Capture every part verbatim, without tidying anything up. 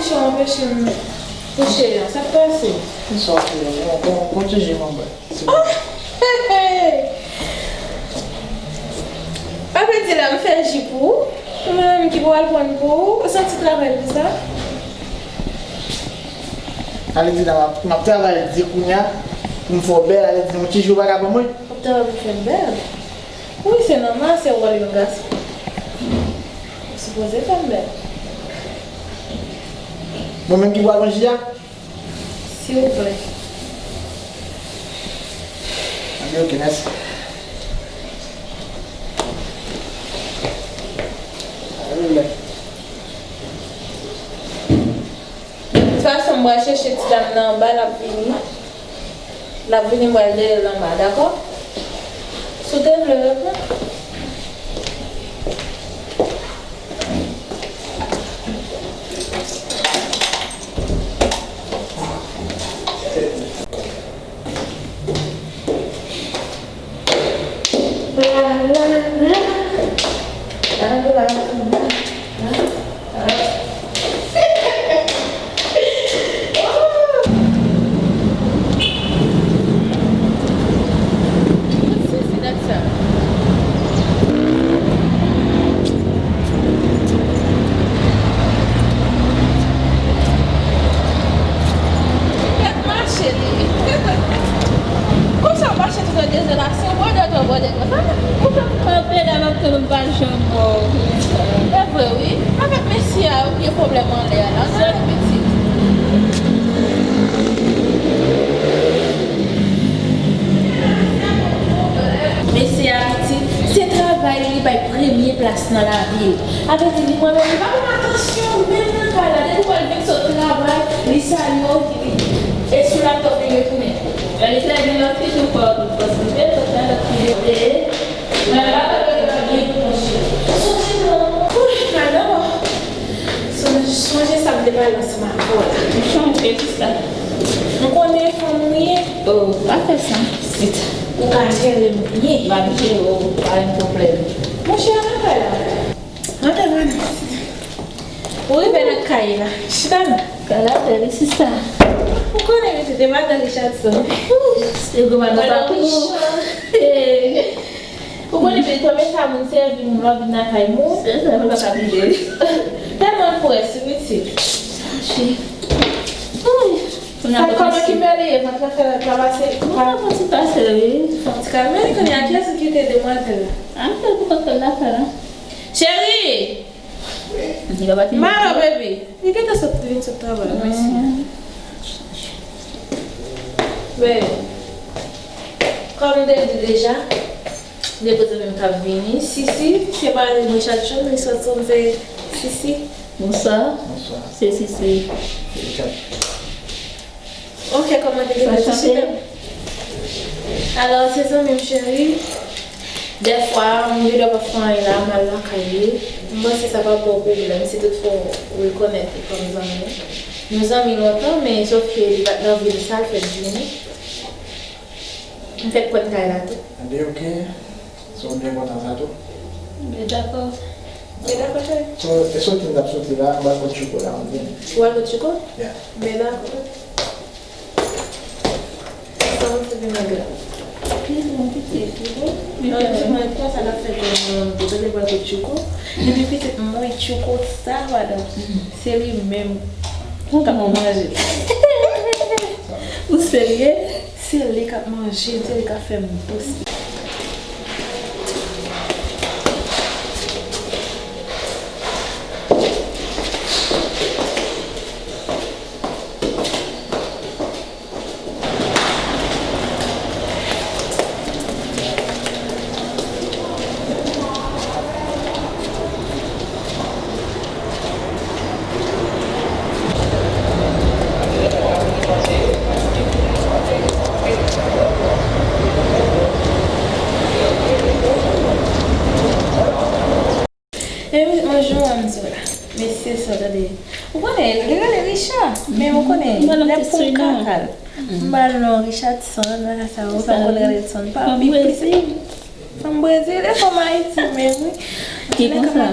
Chan anpeche m kouche a, sa k pase? Kisa w ap fè? Bon, bon, bon ti ji m anba. Oh! Hey, hey! Apeti la, m fè ji pou ou. Ou menm ki pou al pran pou ou. Ou santi travay pou sa? Alexina, m ap, m ap travay di kounye a pou m fè w bèl. Alexina, yon ti jou ou pa ka ban mwen? W ap travay pou fè m bèl? Wi, se nòmal, se wòl yon gason. Ou sipoze fè m bèl. Mwen menm ki pral pran ji a? Silvouplè. Anben, ok, mèsi. Anben. De tout fason, m pral chèche ti dam nan anba, l ap vini. L ap vini, m pral dèyè l anba, dakò? Si w te vle reponn. Gad mache li. Konsa w mache tout an dezolasyon, bòdè tò, bòdè konsa. Ou fè m kanpe la, m ap tann ou, m pa janm wè w. E vre wi. Avèk mesye a, ou gen pwoblèm anlè a la. Ann ale pitit. Mesye a pitit, se travay li bay premye plas nan lavi l. Avèti li mwen menm, li pa ban m atansyon, menm nan kay la, depi w wè l vin sot travay, li salye w, li, e sou laptòp li retounen. Lè li fè vin lòt fi tou fò, tout fò sou pye, lòt la, lòt fi. E, mwen pa konn li pa byen pou mwen cheri. Sonje non. Ouh, madanm, sonje, sonje sa m te pale ansanm avè w la. M chanje jis la. M konnen fanm ou ye. Oh, pa fè sa. Sit. Ou ka jere m byen. M ap jere w, pa gen pwoblèm. Monchè, ann al la. Ann al, ann al. Ou rive nan kay la. Chita non. Kay la bèl wi, sista. Ou konnen pitit, e madan Richardson. Ou konnen pitit, konbyen sa moun sèvi moun lè w vin nan kay moun? Se sa, mwen pa ka bliye. Tèlman l près wi pitit. Sa kòman Kimberly ye? Vant la fè l pa pase? Mwen pa fè ti pase wi. Fè ti kalme, kounye a kiyès ki te demwazèl la? A, m fè l pou kòk fè l la fè la. Cheri! Li pa pati. Malo, baby. Li gentan sot, vin sot travay, mèsi. Men, kòm m te di deja, gen kote menm k ap vini. Sisi, se pa Richardson, Richardson se Sisi. Bonswa. Bonswa. Se Sisi. Richardson. Ok, kòman te gentan chita? Alò, se zanmi m cheri. Dèfwa, m gen dwa pa fè anyen la, m al lakay li. M panse sa p ap ba w pwoblèm, si toutfwa w rekonèt li kòm zanmi. Nou zanmi lontan, men sòf ke li pa t nan vil sa l fèk vini. M fèk pran kay la tou. Anben, ok. Se yon byen kontan sa tou. Byen dakò. Byen dakò, cheri. So, e soti m t ap soti la, m pral kot Chouko la, m vini. Ou pral kot Chouko? Yeah. Byen dakò. Sa w se vin nan gla? Pi bon pitit, pi bon. Nan ti mwen konsa l ap fè kòm yon tou, tande pral kot Chouko. Epi pitit mwen Chouko sa, madanm. Se li menm k ap manje. Ou serye? Se li k ap manje m, se li k ap fè m dous. E wi, yon jou ann di w la. Mesye sa, tande. Ou konnen, li rele Richard, men ou konnen, lè pou m kaka l. M ba l non Richardson, nan sa, ou pa konn rele l son pa. Fanm Brezil. Fanm Brezil, e fanm Ayiti menm, wi. Ki konsa?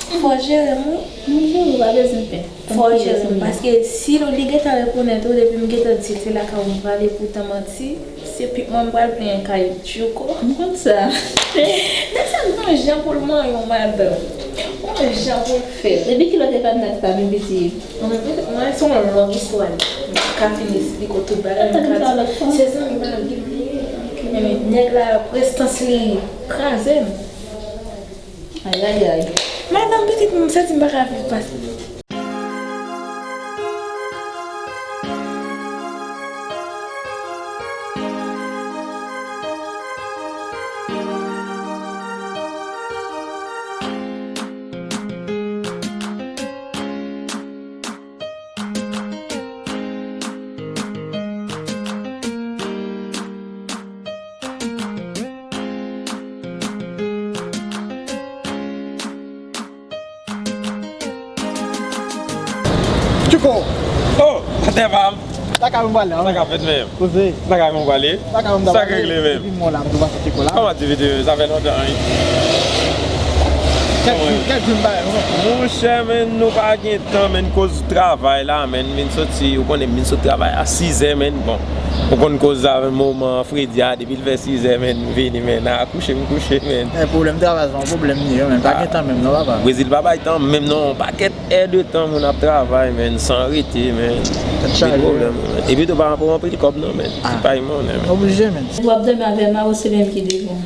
Fò w jere m, wi. M jere w, pa bezwen pè. Fò w jere m, paske si li gentan rekonèt ou, depi m gentan di l se lakay ou m prale, poutan manti, se pik mwen m pral plenyen kay Djouko. M konn sa. Nèg sa gen yon jan pou l manyen yon madanm. Yon jan pou l fè l. Depi kilè w te konn nèg sa, men pitit? Mwen, mwen, se yon long istwa li. M ka fin esplike w tout bagay, m ka di se zanmi mari m li ye. Men nèg la, prestans li kraze m. Ayayay. Madanm pitit mwen, m santi m pa ka viv pase. Tchouko! Oh, atè pa m. Sa ka yon pale, sa ka fèt menm. Koze. Sa ka yon pale. Sa ka yon pale. Sa k regle menm. Epi mwen la, m tou pase Tchouko la. Kòman aktivite yo? Sa fè lontan, wi. Kèk jou, kèk jou m pa wè, non. Monchè, men nou pa gen tan, men koz travay la, men m vin soti, ou konnen m vin sot travay a sizè, men bon. Ou konn koz avè moman fredi a, depi l fè sizè, men m vini, men a kouche, m kouche, men. Eh, pwoblèm travay se yon pwoblèm li ye, men pa gen tan menm, non, papa. Brezil pa bay tan menm, non, yon pakèt è de tan moun ap travay, men, san rete, men. Tèt chaje. Gen pwoblèm, men. Epi tou pa anpil kòb, non, men. Ah. Se pa yon monnen, men. Oblije, men. W ap dòmi avè m, a ou se menm ki devan.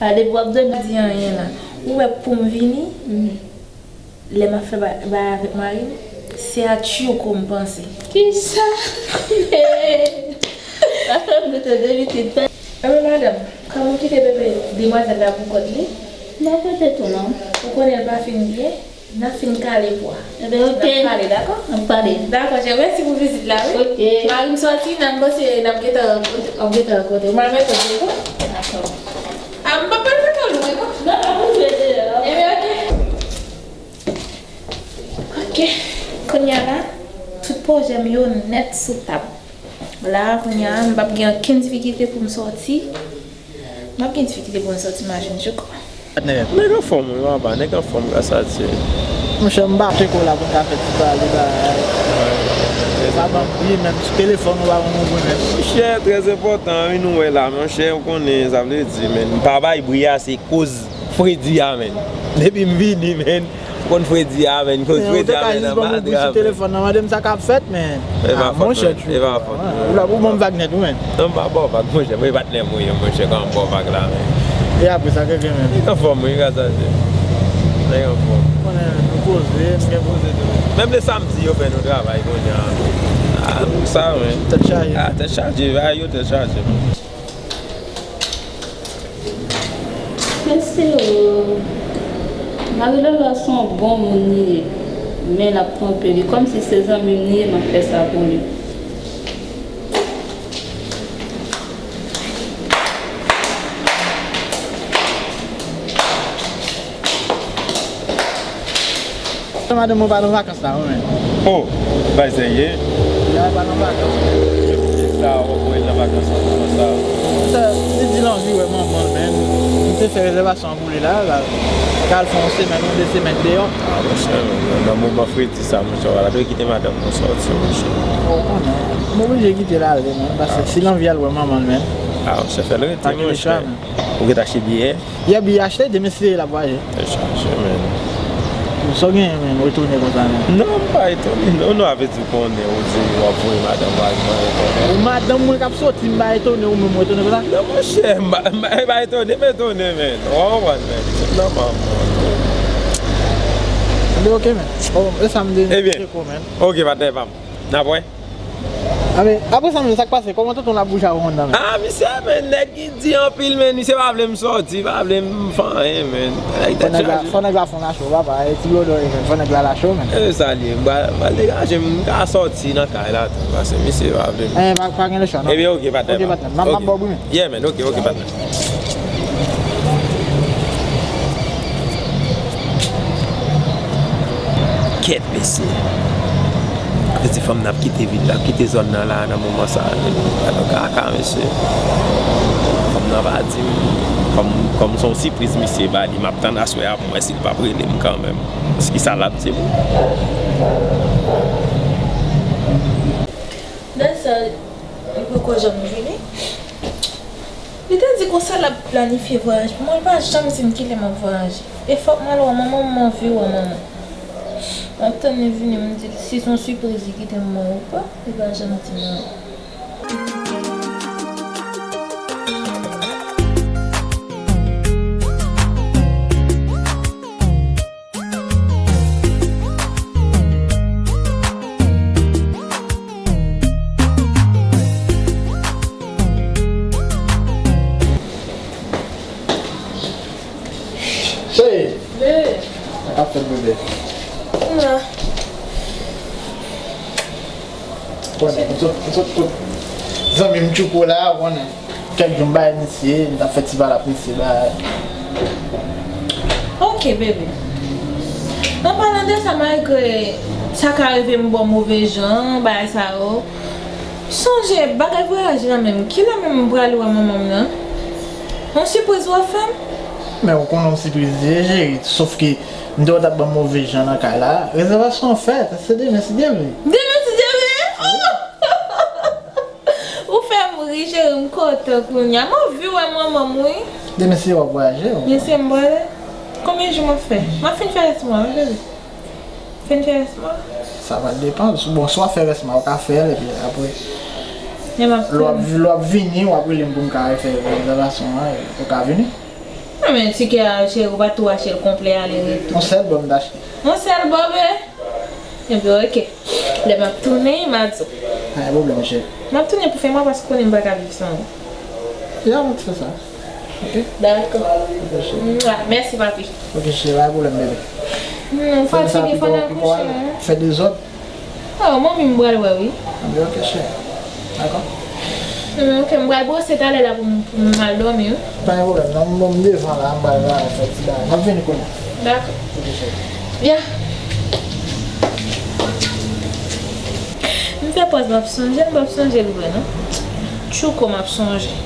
A depi w ap dòmi, pa di anyen la. Ou wè pou m vini, lè m ap fè ba-, bagay avèk mari m, se a Tchouko m panse. Kisa? Sa fè m goute de pitit. Enben, madanm, kòm ou kite bebe demwazèl la pou kont li, m ap rete tou, non. Ou konnen l pa fin byen, n ap fin kale pwa. Enben, oke. N ap pale, dakò? N ap pale. Dakò, chè, mèsi pou vizit la, wi. Oke. Mari m sòti, n ap, panse n ap gentan rankontre, n ap gentan rankontre. Ou mal mete Diego? Dakò. A, m p ap pale nan lou, non? Non, m ap jwe deyò. Enben, oke. Oke. Kounye a la, tout pwojè m yo nèt sou tab. La, kounye a, m p ap gen okenn difikilte pou m sòti. M ap gen difikilte pou m sòti machin Djouko. Patnè. Nèg anfòm, wi, papa. Nèg anfòm, gras a Dye. Monchè, m pa Tchouko la pou m ka fè ti pale bagay. Sa ban m ri, menm sou telefòn, ou pa ban m ri, menm. Monchè, trè enpòtan, wi, nou wè la, monchè, ou konnen, sa vle di, men, m pa bay bri a, se koz fredi a, men. Depi m vini, men, ou konn fredi a, men, koz fredi a, men, nan madrap, men. Ou te ka jis ban m yon bri sou telefòn nan, mande m sa k ap fèt, men. E pa fòt mwen, e pa fòt mwen. Ou la, ou ban m vag nèt, ou, men. Non, m pa ba w vag, monchè, mwen, e patnè m ou ye, monchè, kòman m ba w vag la, men. E apre sa, ke gen, men. Nèg anfòm, wi, gras a Dye. Nèg anfòm. Konnen, nou poze, m gen poze tou. Menm le samdi, yo fè nou travay, kounye a. A, sa, men. Tèt chaje. A, tèt chaje, a, yo tèt chaje. Mesye o, Marie Laure se yon bon moun li ye, men l ap twonpe li. Kòmsi se zanmi m li ye, m ap fè sa pou li. Madanm mwen pa nan vakans la, wi, men. Oh, bay serye? Li pa nan vakans. Sa, w ap voye l nan vakans la, kòman sa? Monchè, li di l anvi wè manman l, men. M te fè rezèvasyon an pou li la, l al, l al fè yon semèn ou de semèn deyò. A, monchè, nan moman fredi sa, monchè, w ap dwe kite madanm ou sòti, monchè. Ou konnen. M oblije kite l ale, men, paske si l anvi al wè manman l, men. A, monchè, fè l rete, monchè. Ou gentan achte biyè? Yè, biyè achte, demen si l ap vwayaje. Tèt chaje, men. Sa w genyen, men, retounen konsa, men? Non, m pa etone, non, non, avè di w konnen, ou di w ap voye madanm ou al manje konnen. Ou madanm mwen k ap soti, m pa etone, ou menm ou etone konsa? Non, monchè, m pa, m pa, m pa etone, m etone, men. Ou konprann, men. Se nòmal, men. Anben, oke, men. Bon, e sa m te di w, men. Oke, patnè pa m. N ap wè. Anben, apre sa, men, sa k pase? Kòman tonton la bouje avè w anndan, men? A, misye, men, nèg ki di anpil, men, misye pa vle m sòti, pa vle m fè anyen, men. Fò nèg la, fò nèg la fè w lache w, papa. E ti blodò, men, fò nèg la lache w, men. E sa l ye, m pral, m pral degaje m, m ka sòti nan kay la tou, paske misye pa vle m. Eh, pa, pa gen lechwa, non? Ebyen, oke, patnè. Oke, patnè. M ap, m ap ba w bri, men. Yeah, man, oke, oke, patnè. Kèt, mesye. Sa vle di fanm nan ap kite vil la, ap kite zòn nan la, nan moman sa a, li pral nan kaka, mesye. Fanm nan pa di m, kòm, kòm se yon sipriz misye ba li, m ap tann aswè a pou m wè si l p ap rele m kanmenm. Kisa l ap di m? Dèyè sa, li poko janm vini. Li te di konsa l ap planifye vwayaj pou mwen, li pa janm di m kilè m ap vwayaje. E fòk m al wè manman m, m anvi wè manman m. M ap tann li vini, m di l si se yon sipriz li kite m mwen ou pa, li pa janm di m anyen. Cheri! Bebe. Sa k ap fèt, bebe? M la. Konnen, m sot, m sot kot zanmi m Tchouko la, ou konnen. Kèk jou m bay misye, m t ap fè ti pale ak misye, bay. Ok, bebe. An palan de sa, malgre sa ka rive m ba w move jan, bagay sa yo, sonje, bagay vwayaj la menm, kilè menm m prale wè manman m nan? Yon sipriz w ap fè m? Men ou konnen yon sipriz li ye, cheri, sòf ke m te wè w t ap ban m move jan nan kay la. Rezèvasyon an fèt, se demen si Dye vle. Demen si Dye vle? Oh! Ou fè m ri, cheri, m kontan kounye a. M anvi wè manman m, wi. Demen se w ap vwayaje, wi. Men se m prale. Konbyen jou m ap fè? M ap fin fè rès mwa, wi, bebe. Fin fè rès mwa. Sa va depann. Bon, si w ap fè rès mwa, ou ka fè l, epi apre, lè w ap, lè w ap vini, w ap rele m pou m ka refè rezèvasyon an, ou ka vini. Non, men tikè a, cheri, ou pa tou achte l konplè ale retou? Yon sèl bò m t achte. Yon sèl bò, bebe? Ebyen, ok. Lè m ap tounen, m a di w. Pa gen pwoblèm, cheri. M ap tounen pou fè mwa paske w konnen m pa ka viv san ou. Ya, m ap fè sa. Ok? Dakò. Ok, cheri. Mwa. Mèsi, papi. Ok, cheri, pa gen pwoblèm, bebe. Hmm, m fatige, fò n al kouche, hein. Fè dezòd. Oh, manmi m pral wè, wi. Anben, ok, cheri. Dakò. Hmm, ok, m pral bwose talè la pou m, pou m al dòmi, wi. Pa gen pwoblèm, non, m, m devan la, m pral la, fè ti bagay. M ap vini kounye a. Dakò. Ok, cheri. Byen. M fè pòz m ap sonje l, m p ap sonje l vre, non. Tchouko m ap sonje.